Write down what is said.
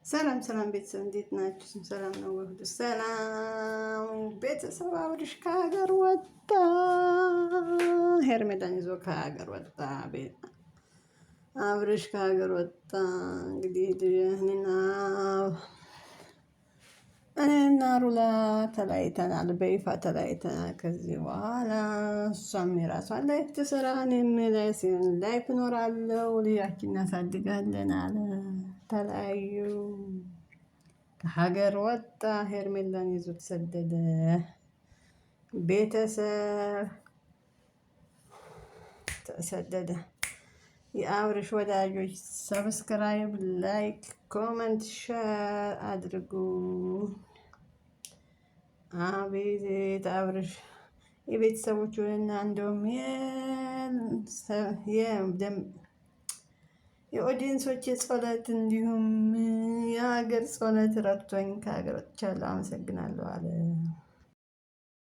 ሰላም ሰላም ቤተሰብ እንዴት ናችሁ? ሰላም ነው ወይ? ሰላም ቤተሰብ። አብርሽ ከሀገር ወጣ፣ ሄርሜላን ይዞ ከሀገር ወጣ። አብርሽ ከሀገር ወጣ። እንግዲህ እኔና እኔና ሩላ ተለያይተናል፣ በይፋ ተለያይተናል። ከዚህ በኋላ እሷም የራሷን life ትስራ፣ እኔም የራሴን life እኖራለሁ፣ ልጃችን እናሳድጋለን አለ። ተለያዩ። ከሀገር ወጣ፣ ሄርሜላን ይዞ ተሰደደ። ቤተሰብ ተሰደደ። የአብርሽ ወዳጆች subscribe፣ like፣ comment፣ share አድርጉ። አቤት አብርሽ የቤተሰቦቹንና እንደውም የ audience ኦች የጸሎት እንዲሁም የሀገር ጸሎት ረድቶኝ ከሀገር ወጥቻለሁ፣ አመሰግናለሁ አለ።